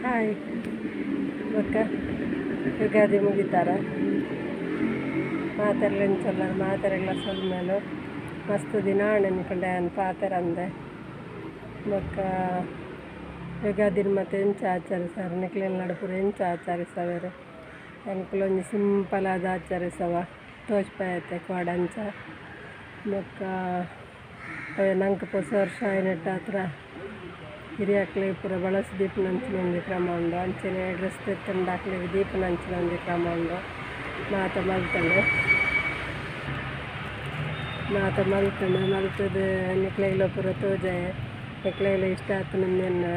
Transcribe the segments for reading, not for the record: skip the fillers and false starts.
Hi ಬೊಕ್ಕ ಯುಗಾದಿ ಮುಗಿತಾರ ಮಾತೆರ್ಲ ಮಾತೆರೆಗ್ಲ ಸೊಲ್ಮೆಲು ಮಸ್ತ್ ದಿನ ಆಂಡ್ ಯಾನ್ ಪಾತೆರಂದೆ ಬೊಕ್ಕ ಯುಗಾದಿನ ಮತ್ತೆ ಎಂಚ ಆಚರಿಸಾರು ನಿಕ್ಲೆನ ನಡುಪುರ ಎಂಚ ಆಚರಿಸವೆರ್ ಎಂಕುಲು ಒಂಜಿ ಸಿಂಪಲ್ ಆದ್ ಆಚರಿಸವ ತೋಜ್ಪಾಯತೆ ಕೋಡಂಚ ಬೊಕ್ಕ ನಂಕ್ ಪೊಸ ವರ್ಷ ಆಯಿನೆಟ್ಟಾತ್ರ ಹಿರಿಯಕ್ಲೆ ಪೂರ ಬಳಸಿ ದೀಪನಂಚಿನ ಒಂಜಿ ಕ್ರಮ ಉಂಡು ಅಂಚನೆ ಡ್ರೆಸ್ ದೆತ್ತುಂಡ ಅಕ್ಲೆಗ್ ದೀಪನಂಚಿನ ಒಂಜಿ ಕ್ರಮ ಉಂಡು ಮಾತ ಮಲ್ತುಂಡು ಮಾತ ಮಲ್ತುಂಡು ಮಲ್ತುದು ನಿಕ್ಲೆಗ್ಲ ಪೂರ ತೋಜಾಯೆ ನಿಕ್ಲೆಗ್ಲ ಇಷ್ಟ ಆತುಂಡು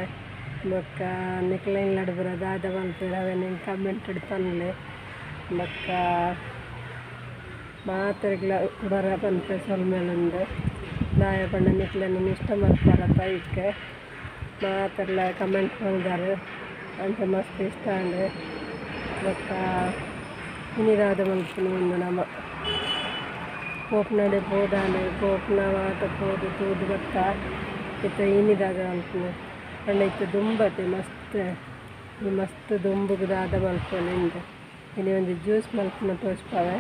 ಬೊಕ್ಕ ನಿಕ್ಲೆನ ನಡುಪುರ ದಾದ ಮಲ್ಪೆರ್ ಅವೆನ್ ಎಂಕ್ ಕಮೆಂಟ್ ಡ್ ಪನ್ಲೆ ಬೊಕ್ಕ ಮಾತೆರೆಗ್ಲ ಕುಡೊರ ಪನ್ಪೆ ಸೊಲ್ಮೆಲುಂಡು ದಾಯೆ ಪಂಡ ನಿಕ್ಲೆನ್ ಇಷ್ಟ ಮಲ್ಪರತ ಐಕ್ ಮಾತೆರ್ಲ ಕಮೆಂಟ್ ಮಲ್ದಾರ್ ಅಂಚ ಮಸ್ತ್ ಇಷ್ಟ ಆಂಡ್ ಬೊಕ್ಕ ಇನಿ ದಾದ ಮಲ್ಪುನು ಉಂದು ನಮ ಪೋಪುನಡೆ ಪೋದಾಂಡ್ ಪೋಪುನ ಮಾತ ಪೋದು ತೂದು ಬೊಕ್ಕ ಇತ್ತೆ ಇನಿ ದಾದ ಮಲ್ಪುನು ಪಂಡ ಇತ್ತೆ ದುಂಬತೆ ಮಸ್ತ್ ಈ ಮಸ್ತ್ ದುಂಬುಗು ದಾದ ಮಲ್ಪೊಲಿ ಇಂದ್ ಇನಿ ಒಂಜಿ ಜ್ಯೂಸ್ ಮಲ್ಪುನ ತೋಜ್ಪಾವೆ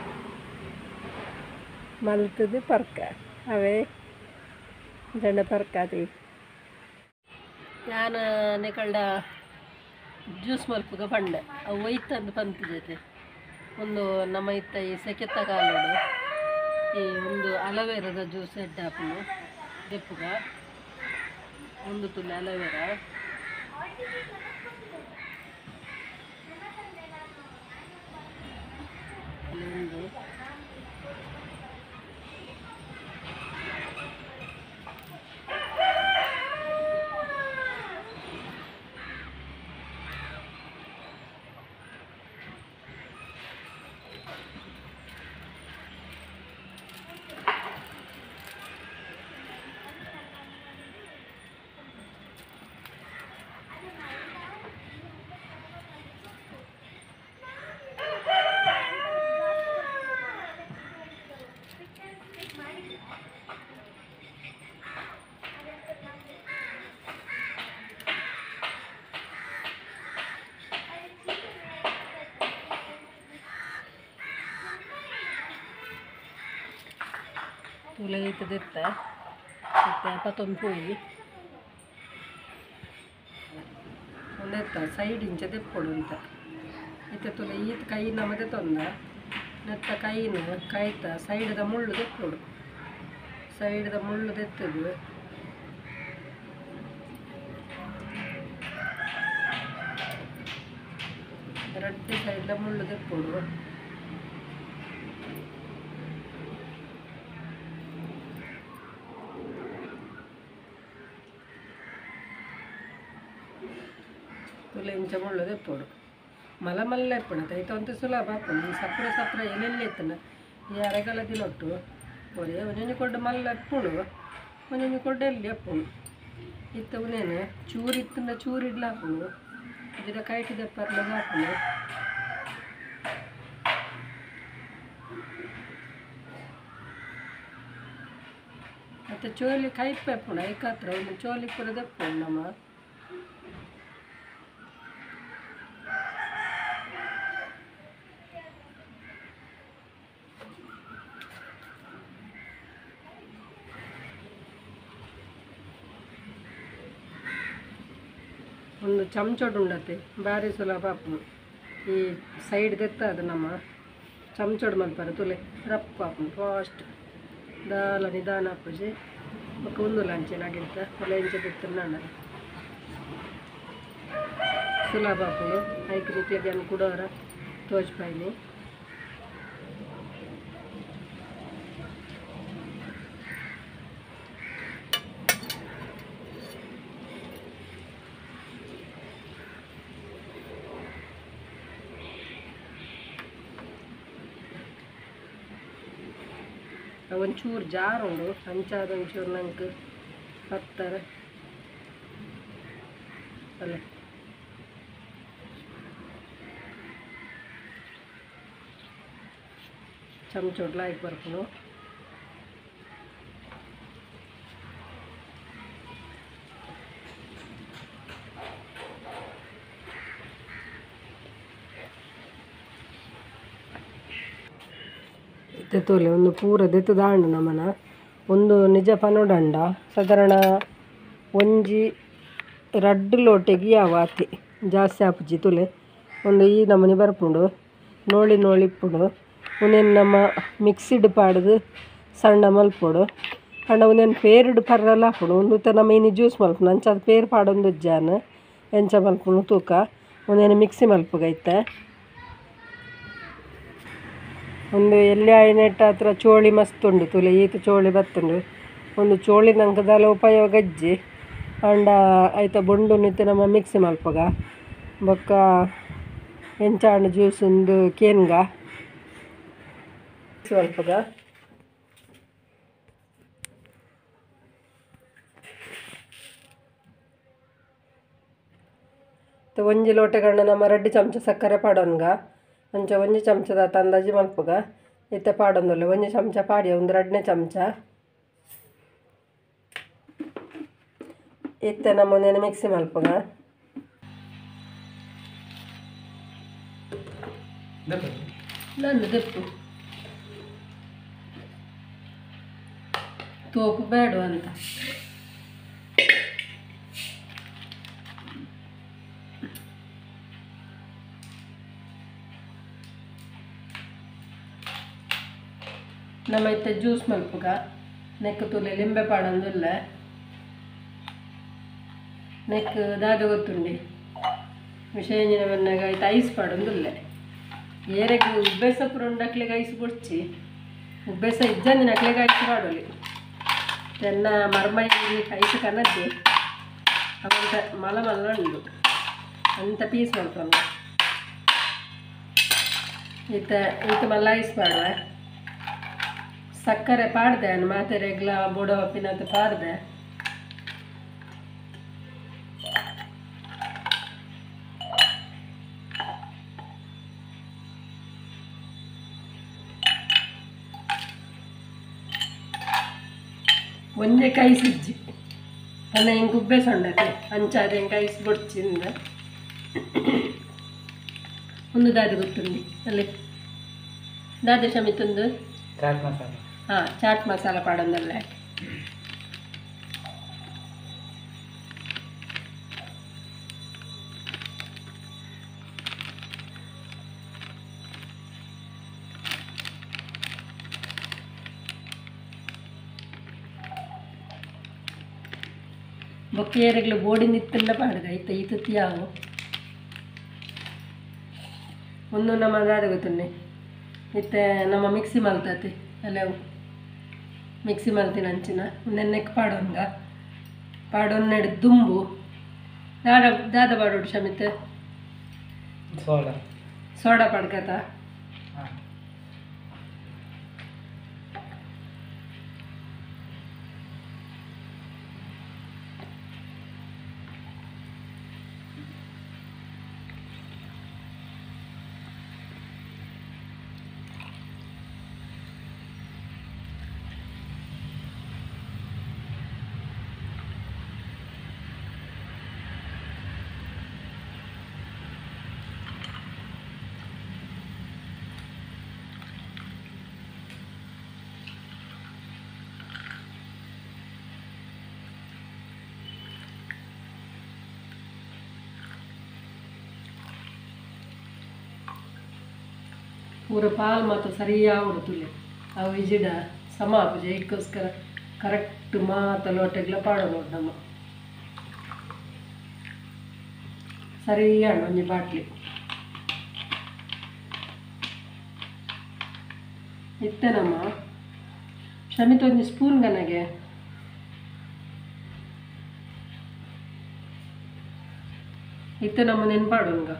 ಮಲ್ತುದು ಪರ್ಕ ಅವೇ ಜನ ಪರ್ಕಾತಿ ಯಾನ್ ನಿಕಲ್ಡ ಜ್ಯೂಸ್ ಮಲ್ಪುಗ ಪಂಡೆ ಅವು ಒಯ್ತಂದು ಪಂತಿಜತೆ ಒಂದು ನಮ್ಮ ಇತ್ತ ಈ ಸೆಕೆತ್ತ ಕಾಲೋಡು ಈ ಒಂದು ಅಲೋವೆರಾದ ಜ್ಯೂಸ್ ಎಡ್ಡೆ ಆಪುಂಡು ದೆಪ್ಪುಗ ಒಂದು ತುಲೆ ಅಲೋವೆರಾ ಒಂದು ತುಲೆ ಇತ್ತದಿತ್ತ ಇತ್ತೆ ಪತ್ತೊಂದು ಪೋಯಿ ಒಂದೆತ್ತ ಸೈಡ್ ಇಂಚ ದೆಪ್ಪೊಡು ಅಂತ ಇತ್ತೆ ತುಲೆ ಈತ್ ಕೈ ನಮದೆ ತೊಂದ ನೆತ್ತ ಕೈನ ಕೈತ ಸೈಡ್ದ ಮುಳ್ಳು ದೆಪ್ಪೊಡು ಸೈಡ್ದ ಮುಳ್ಳು ದೆತ್ತದು ರಡ್ಡ್ ಸೈಡ್ದ ಮುಳ್ಳು ದೆಪ್ಪೊಡು ತುಲೆ ಇಂಚ ಮುಳ್ಳು ದೆಪ್ಪೊಡು ಮಲ್ಲ ಮಲ್ಲ ಇಪ್ಪುಂಡು ಐತ ಒಂತೆ ಸುಲಭ ಆಪುಂಡು ಈ ಸಪ್ರ ಸಪ್ರ ಎಲ್ಲೆಲ್ಲಿ ಇತ್ತುಂಡ ಈ ಅರೆಗಾಲ ದಿನೊಟ್ಟು ಒರೇ ಒಂಜೊಂಜಿ ಕೊಡ್ಡು ಮಲ್ಲ ಇಪ್ಪುಂಡು ಒಂಜೊಂಜಿ ಕೊಡ್ಡು ಎಲ್ಲಿ ಇಪ್ಪುಂಡು ಇತ್ತೆ ಉಂದೇನು ಚೂರು ಇತ್ತುಂಡ ಚೂರು ಇಡ್ಲ ಆಪುಂಡು ಇಜ್ಜಿಡ ಕೈಟ್ ದೆಪ್ಪರ್ಲ ಆಪುಂಡು ಮತ್ತು ಚೋಲಿ ಕೈಪೆ ಇಪ್ಪುಂಡು ಐಕಾತ್ರ ಒಂದು ಚೋಲಿ ಪೂರ ದೆಪ್ಪುಂಡು ನಮ್ಮ ಒಂದು ಚಮಚೋಡು ಉಂಡತೆ ಭಾರಿ ಸುಲಭ ಆಪುಂಡು ಈ ಸೈಡ್ ದೆತ್ತ ಅದು ನಮ್ಮ ಚಮಚೋಡು ಮಲ್ಪರೆ ತುಲೆ ರಪ್ಪ ಆಪುಂಡು ಫಾಸ್ಟ್ ದಾಲ ನಿಧಾನ ಆಪುಜಿ ಬೊಕ್ಕ ಉಂದುಲ ಅಂಚೆನ ಅಡಿತ ತುಲೆ ಇಂಚ ದೆತ್ತುಂಡ ಸುಲಭ ಆಪುಂಡು ಐಕ್ ನಿಕ್ಲೆಗ್ ಯಾನ್ ಕುಡೋರ ತೋಜ್ಪಾಯಿನಿ ಒಂಚೂರು ಜಾರ್ ಉಂಡು ಅಂಚಾದ ಒಂಚೂರು ನಂಗೆ ಪತ್ತಾರೆ ಅಲ್ಲ ಚಮಚೋಡ್ಲ ಐಕ್ ಬರ್ಪುಂಡು ತೋಲೆ ಒಂದು ಪೂರ ದೆತ್ತು ದಾಂಡು ನಮನ ಒಂದು ನಿಜ ಪನೋಡಂಡ ಸಾಧಾರಣ ಒಂಜಿ ರಡ್ಡ್ ಲೋಟೆಗ್ ಯಾವಾತಿ ಜಾಸ್ತಿ ಆಪುಜಿ ತೂಲೆ ಒಂದು ಈ ನಮೂನೆ ಬರ್ಪುಂಡು ನೋಳಿ ನೋಳಿ ಇಪ್ಪುಂಡು ಉಂದೆನ್ ನಮ ಮಿಕ್ಸಿಡ್ ಪಾಡ್ದ್ ಸಣ್ಣ ಮಲ್ಪೊಡು ಪಂಡ ಉಂದೆನ್ ಪೇರ್ಡ್ ಪರ್ರಲ ಆಪುಂಡು ಉಂದುತ ನಮ ಇನಿ ಜ್ಯೂಸ್ ಮಲ್ಪುನು ಅಂಚಾದ್ ಪೇರ್ ಪಾಡೊಂದುಜ್ಜಾನ್ ಎಂಚ ಮಲ್ಪುನು ತೂಕ ಉಂದೆನ್ ಮಿಕ್ಸಿ ಮಲ್ಪುಗ ಇತ್ತೆ ಒಂದು ಎಲ್ಲಿ ಆಯಿನೆಟ್ಟ ಹತ್ರ ಚೋಳಿ ಮಸ್ತ್ ಉಂಡು ತೂಲೆ ಈತ್ ಚೋಳಿ ಬತ್ತುಂಡು ಒಂದು ಚೋಳಿ ನಂಕ್ ದಾಲ ಉಪಯೋಗ ಇಜ್ಜಿ ಆಂಡ ಐತ ಬೊಂಡುನು ಇತ್ತೆ ನಮ ಮಿಕ್ಸಿ ಮಲ್ಪುಗ ಬೊಕ್ಕ ಎಂಚಾಂಡ ಜ್ಯೂಸ್ ಉಂದು ಕೇನ್ಗ ಮಿಕ್ಸಿ ಮಲ್ಪುಗ ಒಂಜಿ ಲೋಟೆಗಣ್ಣ ನಮ್ಮ ರಡ್ಡ್ ಚಮಚ ಸಕ್ಕರೆ ಪಾಡೊನ್ಗ ಅಂಚ ಒಂಜಿ ಚಮಚದ ಅಂದಾಜಿ ಮಲ್ಪುಗ ಇತ್ತೆ ಪಾಡೊಂದುಲ್ಲೆ ಒಂಜಿ ಚಮಚ ಪಾಡಿಯ ಒಂದು ರಡ್ಡನೇ ಚಮಚ ಇತ್ತೆ ನಮ್ಮ ಒಂದೇನು ಮಿಕ್ಸಿ ಮಲ್ಪುಗ ನಂದು ದೆಪ್ಪು ತೋಪು ಬೇಡ ಅಂತ ನಮ್ಮ ಇತ್ತೆ ಜ್ಯೂಸ್ ಮಲ್ಪುಗ ನೆಕ್ ತೂಲೆ ಲಿಂಬೆ ಪಾಡೊಂದುಲ್ಲೆ ನೆಕ್ ದಾದ ಗೊತ್ತುಂಡಿ ವಿಷಯ ಮನ್ನಾಗ ಐತೆ ಐಸ್ ಪಾಡೊಂದುಲ್ಲೆ ಏರೆಗ್ ಉಬ್ಬೆಸ ಪೂರ ಉಂಡಕ್ಲೆಗ್ ಐಸ್ ಬೊಡ್ಚಿ ಉಬ್ಬೆಸ ಇಜ್ಜಂದಿನಕ್ಲೆಗ್ ಐಸ್ ಪಾಡೊಲಿ ಎನ್ನ ಮರ್ಮೈ ಐಸ್ ಕನದ್ದೆ ಅವಂತ ಮಲ ಮಲ್ಲ ಉಂಡು ಅಂತ ಪೀಸ್ ಮಲ್ಪೊಂದು ಇತ್ತೆ ಈತ ಮಲ್ಲ ಐಸ್ ಪಾಡುವೆ ಸಕ್ಕರೆ ಪಾಡ್ದೆ ಮಾತೆರೆಗ್ಲ ಬೋಡೋ ಪಿನತ್ ಪಾಡ್ದೆ ಒಂಜೆ ಕೈ ಸಿಜ್ಜಿ ಅನ್ನ ಹಿಂಗೆ ಉಬ್ಬೆ ಸೊಂಡತೆ ಅಂಚಾದ ಹಿಂಗೆ ಐಸ್ ಬೊಡ್ಚಿಂದ ಒಂದು ದಾದಿ ಗೊತ್ತುಂಡಿ ಅಲ್ಲಿ ದಾದೆ ಶಮಿತೊಂದು ಚಾಟ್ ಮಸಾಲ ಹಾಂ ಚಾಟ್ ಮಸಾಲ ಪಾಡೊಂದಲ್ಲ ಬೊಕ್ಕ ಬೋಡಿ ನಿತ್ತಂಡ ಪಾಡ್ಗ ಇತ್ತ ಈತ ಯಾವು ಒಂದು ನಮ್ಮ ದಾದ ಗೊತ್ತುಂಡೆ ಇತ್ತೆ ನಮ್ಮ ಮಿಕ್ಸಿ ಮಲ್ತತಿ ಅಲ್ಲ ಮಿಕ್ಸಿ ಮಲ್ತಿನ ಅಂಚಿನ ನೆನ್ನೆಕ್ ಪಾಡೊನ್ಗ ಪಾಡೊನ್ನೆಡ್ ದುಂಬು ದಾದ ದಾದ ಪಾಡೋಡು ಶಮಿತ್ ಸೋಡಾ ಸೋಡಾ ಪಾಡ್ಕತ ಪೂರ ಪಾಲ್ ಮಾತ್ರ ಸರಿಯಾವಡು ತುಲೆ ಅವು ಇಜಿಡ ಸಮ ಆಪುಜಿ ಐಕ್ಕೋಸ್ಕರ ಕರೆಕ್ಟ್ ಮಾತ ಲೋಟೆಗ್ಲ ಪಾಡೋಡು ನಮ್ಮ ಸರಿಯಾಣ ಒಂಜಿ ಬಾಟ್ಲಿ ಇತ್ತೆ ನಮ್ಮ ಶಮಿತ ಒಂಜಿ ಸ್ಪೂನ್ ಗನಗೆ ಇತ್ತೆ ನಮ್ಮ ನೆನ್ಪಾಡೋನ್ಗ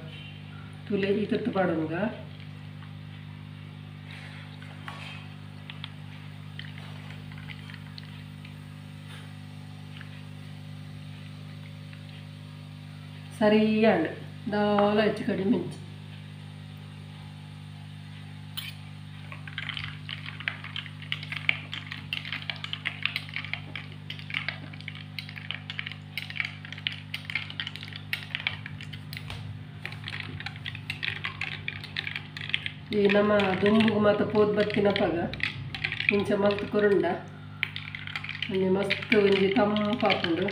ತುಲೆ ಈತತ್ತು ಪಾಡೋನ್ಗ ಸರಿಯಾಣ ದಾಲ ಹೆಚ್ಚು ಕಡಿಮೆ ಇಜ್ಜಿ ಈ ನಮ್ಮ ದುಂಬುಗು ಮಾತ ಪೋದ್ ಬತ್ತಿನಪಗ ಇಂಚ ಮಲ್ತ್ ಕೊರುಂಡ ಒಂಜಿ ಮಸ್ತ್ ಒಂಜಿ ತಂಪಾಪುಂಡು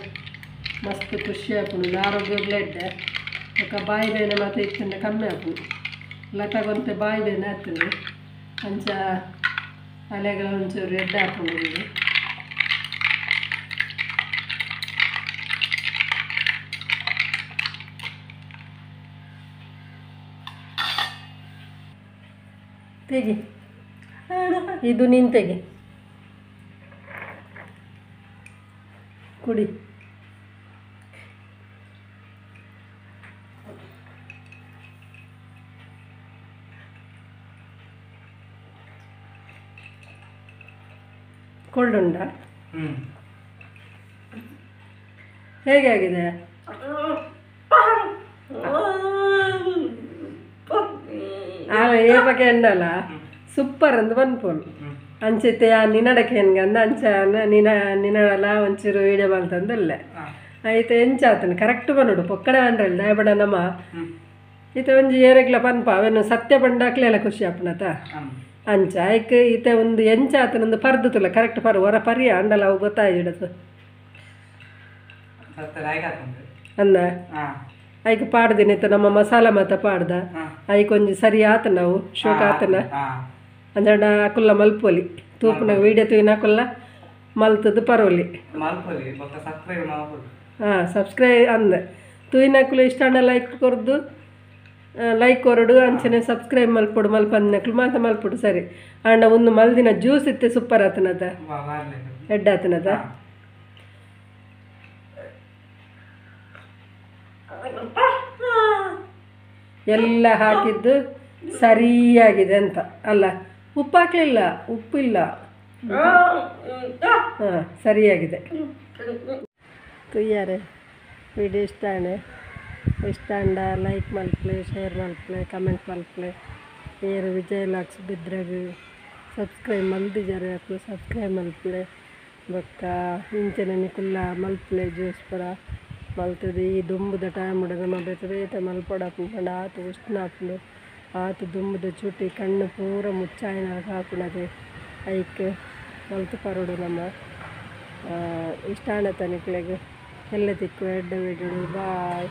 ಮಸ್ತ್ ಖುಷಿ ಆಪುಂಡು ಆರೋಗ್ಯಗ್ಲ ಎಡ್ಡೆ ಬೊಕ್ಕ ಬಾಯಿ ಬೇನೆ ಮಾತ ಇತ್ತುಂಡ ಕಮ್ಮಿ ಆಪುಂಡು ಲತಗೊಂತೆ ಬಾಯಿ ಬೇನೆ ಆತುಂಡು ಅಂಚ ಅಲೆಗಳ ಒಂಚೂರು ಎಡ್ಡೆ ಆಪುಂಡು ಉಂದು ತೆಗಿ ಇದು ನೀನು ತೆಗಿ ಕುಡಿ ಕೋಲ್ಡ್ ಉಂಟಾ? ಹೇಗೆ ಆಗಿದೆ? ಏಪಕ್ಕೆ ಎಂಡಲ್ಲ ಸೂಪರ್ ಅಂದ್ ಪನ್ಪೋನು ಅಂಚೆತೆ ಆ ನಿನಡಕ್ಕೆ ಹೆಂಗಂದ ಅಂಚ ನಿನ ನಿನಡಲ ಒಂಚೂರು ವೀಡಿಯೋ ಮಲ್ತಂದಲ್ಲ ಐತೆ ಎಂಚಾತನ ಕರೆಕ್ಟ್ ಬನ್ನೋಡು ಪೊಕ್ಕಡೆ ಅಂಡ್ರಲ್ಲ ದಯಬಡ ನಮ್ಮ ಈತ ಒಂಜಿ ಏರೆಗ್ಲ ಪನ್ಪ ಅವೇನು ಸತ್ಯ ಬಂಡಾಕ್ಲೆಲ್ಲ ಖುಷಿ ಆಪುನತ ಅಂಚ ಐಕ್ ಈತ ಒಂದು ಎಂಚಾತನೊಂದು ಪರ್ದು ತುಲ ಕರೆಕ್ಟ್ ಪರ್ ಹೊರ ಪರಿಯ ಅಂಡಲ ಅವು ಗೊತ್ತಾಯಿಡದು ಅಂದ ಐಕ್ ಪಾಡ್ದಿನ ಇತ್ತ ನಮ್ಮ ಮಸಾಲ ಮಾತ ಪಾಡ್ದ ಐಕ್ ಒಂಜಿ ಸರಿ ಆತ ನಾವು ಶೋಕ ಆತನ ಅಂಜಡ ಅಕುಲ್ಲ ಮಲ್ಪೊಲಿ ತೂಪುನ ವೀಡಿಯೋ ತೂಯಿನ ಅಕುಲ್ಲ ಮಲ್ತದ್ದು ಪರೋಲಿ ಹಾಂ ಸಬ್ಸ್ಕ್ರೈಬ್ ಅಂದ ತೂಯಿನಕುಲು ಇಷ್ಟ ಅಂಡ ಲೈಕ್ ಕೊರ್ದು ಲೈಕ್ ಕೊರಡು ಅಂಚನೆ ಸಬ್ಸ್ಕ್ರೈಬ್ ಮಲ್ಪೊಡು ಮಲ್ಪಂದಿನಕುಲು ಮಾತ ಮಲ್ಪೊಡು ಸರಿ ಅಂಡ ಒಂದು ಮಲ್ದಿನ ಜ್ಯೂಸ್ ಇತ್ತೆ ಸೂಪರ್ ಆತನದ ಎಡ್ಡೆ ಆತನದ ಎಲ್ಲ ಹಾಕಿದ್ದು ಸರಿಯಾಗಿದೆ ಅಂತ ಅಲ್ಲ ಉಪ್ಪು ಹಾಕಲಿಲ್ಲ ಉಪ್ಪಿಲ್ಲ ಹಾಂ ಸರಿಯಾಗಿದೆ ತುಯ್ಯಾರೆ ವಿಡಿಯೋ ಇಷ್ಟ ಇಷ್ಟ ಅಂಡ ಲೈಕ್ ಮಲ್ಪಲೆ ಶೇರ್ ಮಲ್ಪಲೆ ಕಮೆಂಟ್ ಮಲ್ಪಲೆ ಏರು ವಿಜಯ್ ಲಾಕ್ಸ್ ಬಿದ್ರಾಗ ಸಬ್ಸ್ಕ್ರೈಬ್ ಮಲ್ದಿಜಾರೆ ಅಕ್ಲು ಸಬ್ಸ್ಕ್ರೈಬ್ ಮಲ್ಪಲೆ ಬೊಕ್ಕ ಇಂಚನೆ ನಿಕುಲ್ಲ ಮಲ್ಪಲೆ ಜ್ಯೂಸ್ ಪೂರ ಮಲ್ತದೆ ಈ ದುಂಬುದ ಟೈಮ್ ನಮ್ಮ ಬೇತೆ ಬೇತೆ ಮಲ್ಪೊಡಾಪುಂಡು ಆತು ಉಷ್ಣ ಆಪುಂಡು ಆತು ದುಂಬುದ ಚುಟಿ ಕಣ್ಣು ಪೂರ ಮುಚ್ಚಾಯಿನ ಹಾಕುಣದೆ ಐಕ್ ಮಲ್ತು ಪರೋಡು ನಮ್ಮ ಇಷ್ಟ ಆಂಡ ತನಿಕ್ಲೆಗ್ ಎಲ್ಲ ತಿಕ್ಕು ಎಡ್ಡೆ ವಿಡಿಯೋಡು ಬಾಯ್.